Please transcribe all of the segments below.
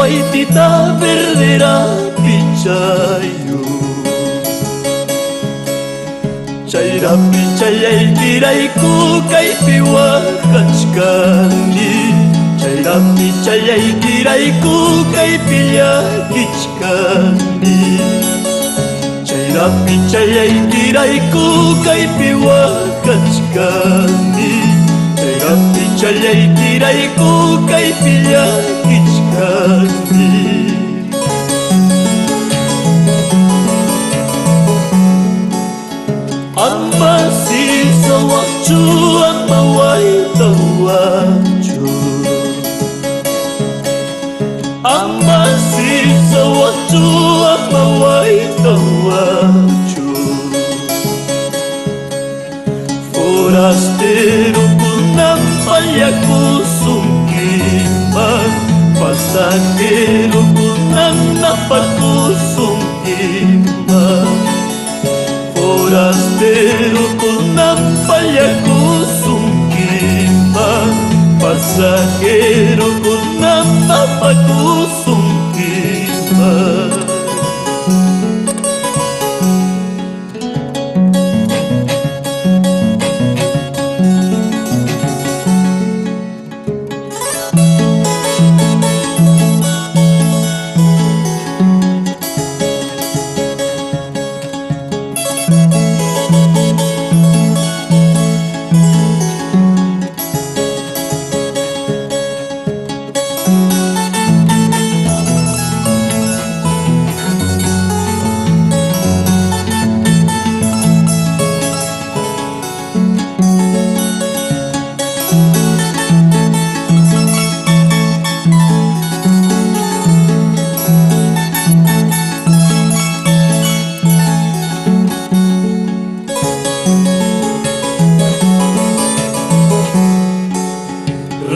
Waytita verdera pichayu. Chay rapichallaykirayku kaypi waqachkani. Chay rapichallaykirayku kaypi llakichkani. Chay rapichallaykirayku kaypi waqachkani. Chay rapichallaykirayku kaypi llakichkani. Ama sisawaqchu, ama waytawaqchu. Ama sisawaqchu, ama waytawaqchu. Forasterokunam pallakusunkiman, pasajerokunam napakusunkiman. Forasterokunam pallakusunkiman, pasajerokunam napakusunkiman.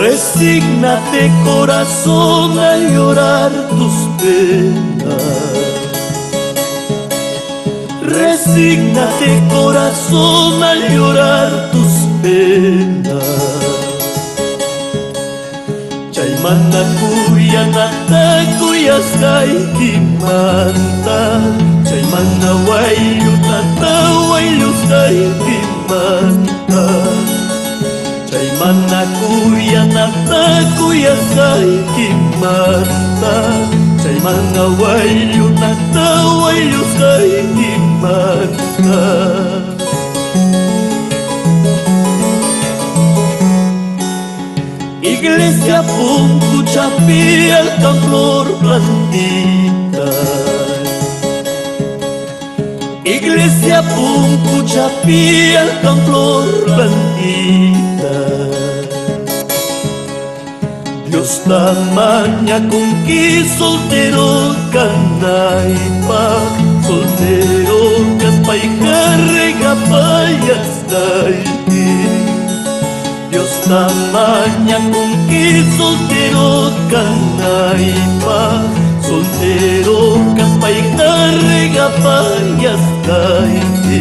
Resígnate, corazón, a llorar tus penas. Resígnate, corazón, al llorar tus penas. Chaymanta kuyanata kuyasqaykimanta. Chaymanta wayllutata wayllusqaykimanta. Chaymanta kuyanata kuyasqaykimanta. Chaymanta wayllunata wayllusqaykimanta. Iglesia punkuchapi alcanflor plantita. Iglesia punkuchapi alcanflor plantita. Diosta mañakunki soltero kanaypaq, soltero kaspayqa regapayasqayki. Diosta mañakunki soltero kanaypaq, soltero kaspayqa regapayasqayki.